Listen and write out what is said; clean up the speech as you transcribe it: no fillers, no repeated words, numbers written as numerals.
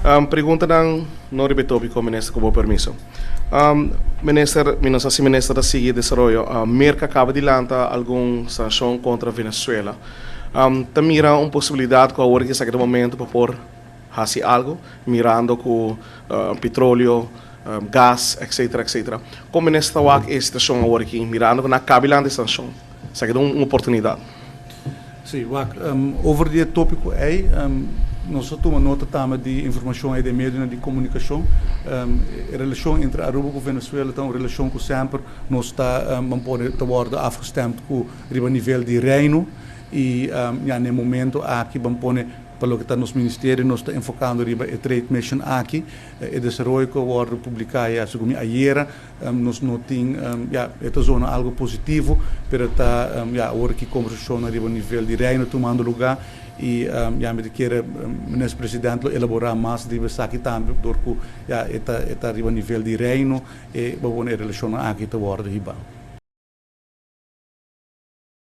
Preguntanan no riba e topico, Minister, cu bo permiso. Minister, mi no sa si Minister ta sigui desaroyo. Merca caba di lanta algun sancion contra Venezuela. Ta mira un posibilidad cu awor esaki ta momento pa por haci algo, mirando cu petroleo, gas, etc. Etc. Con Minister ta wak e situacion awor aki, mirando cu nan a caba di lanta e sancion? Esaki ta un oportunidad. Si, wak, over di e tópiko ei, nos a tuma nota tambe di informashon ei den medionan di komunikashon. E relashon entre Aruba ku Venezuela ta un relashon ku semper nos ta, ban pone, ta wòrdu afgestemd ku riba nivel di Reino i ya na e momento aki, ban pone, pa loke ta nos ministerio nos ta enfokando riba e trade mission aki. E desaroyo ku a wòrdu publiká ya segun mi ayera, Nos no tin, ya, e ta zona algo positivo, pero ta, ya, awor ki kombersashonnan riba nivel di Reino tumando lugá i, ya, mi ta kere Minister President lo elaborá mas riba esaki tambe, dor ku, ya, e ta, e ta riba nivel di Reino e, bo pone e relashonnan aki ta wòrdu hibá.